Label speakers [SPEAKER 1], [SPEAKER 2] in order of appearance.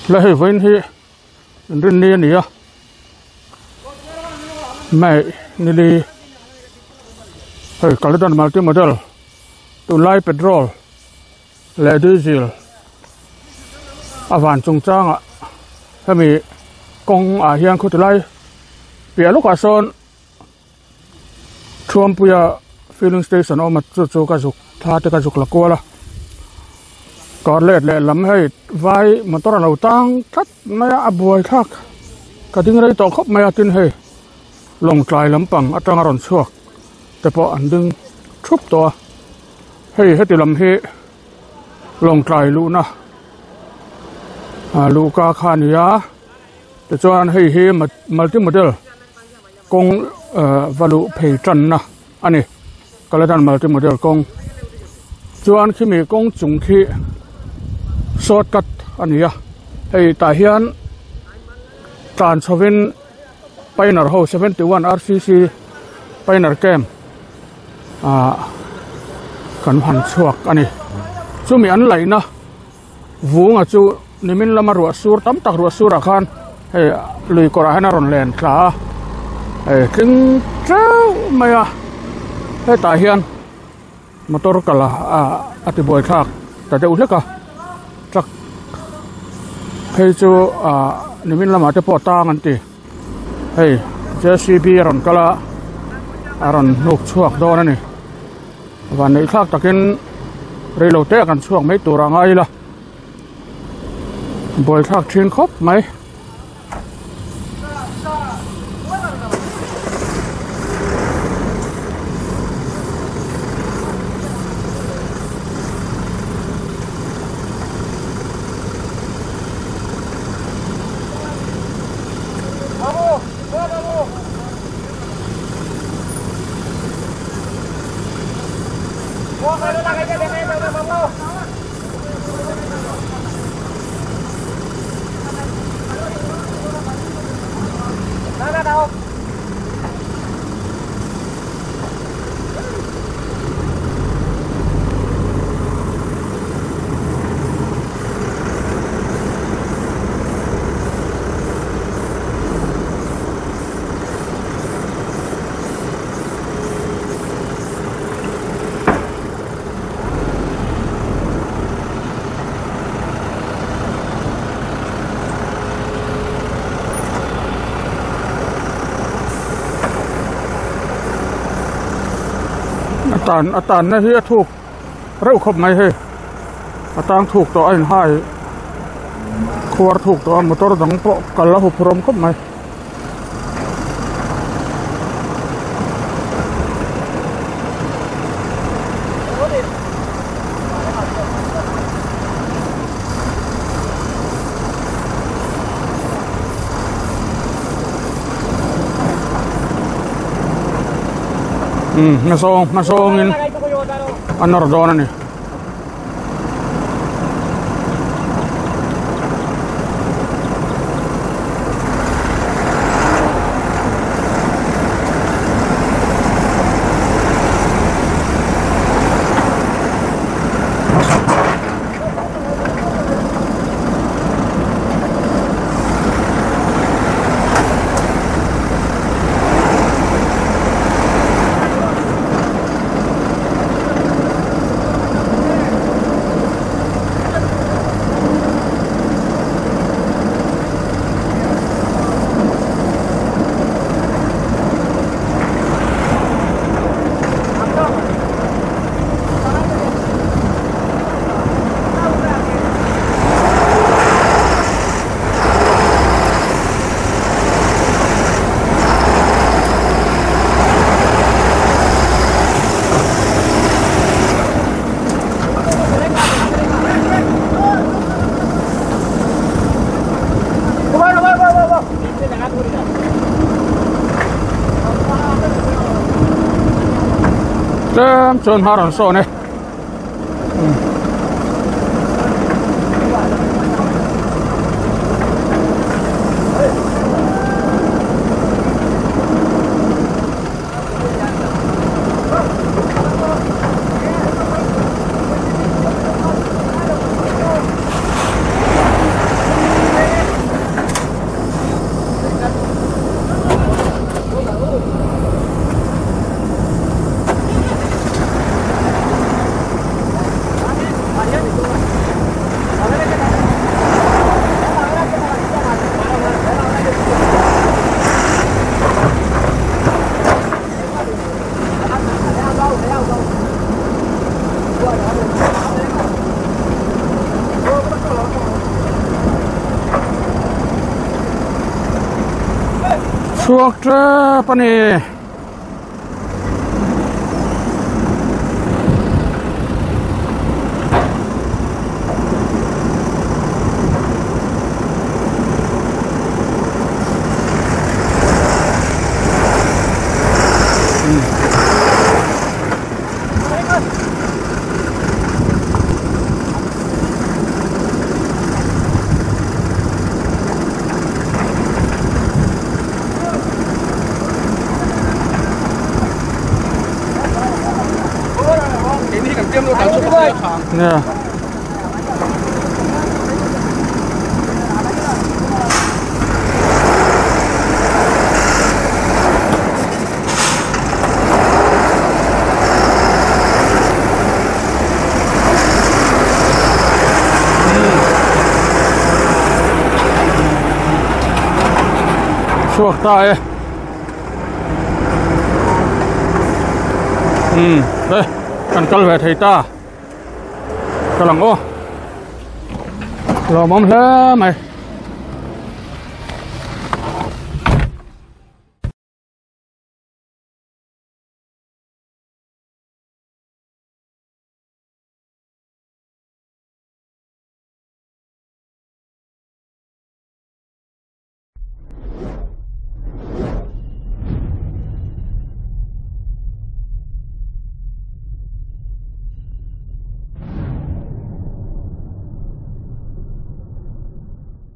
[SPEAKER 1] La hei vawiin hi inrinni a ni a May nili hei Kaladan multi model tunlai petrol leh diesel a van chungchangah hemi kawng ah hian khaw tilai piah lawkah sawn Thuampuia filling station a awm a chu chu ka zuk thla te ka zuk la kual a kar let leh lam hei vai motor a lo tang tlat mai a a buai thlak ka ding rei tawh khawp mai a tin hei lawngtlai lampang atanga rawn chhuak te pawh an ding thup tawh a hei heti lam hi lawngtlai luhna ah luhka kha a ni a tichuan hei hi multi model. Kawng va luh phei tanna a ni Kaladan multi model kawng chuan khimi kawng chung khi short cut a ni a hei tah hian tlan chhovin pioneer ho 71 rcc pioneer camp ah kan han chhuak a ni chumi an laihna. Vunga chu nimin lama ruah sur tam tak ruah surah khan hei lui kawrah hian a rawn len thla a hei tling teuh mai a hetah hian motor kal a ti buai thlak ta deuh hlek a truck phei chu ah nimin lamah te pawh tang an ti hei J C B a rawn kal a a rawn hnuk chhuak dawn a ni. Vanneih thlak takin reilo te kan chhuak mai tur a ngai ila buaithlak thin khawp mai. A tan a tanna hi a thuk reuh khawp mai hei a tang thuk tawh a inhai khuar thuk tawh a motor dang pawh kal a huphurhawm khawp mai. Umm hmasawng hmasawngin a nawr dawn a ni. Tlem chuan hma rawn sawn e. Chhuak tep a ni. Yeah. Chhuak ta e um e kan kal ve thei ta ka lang aw lawmawm hle mai.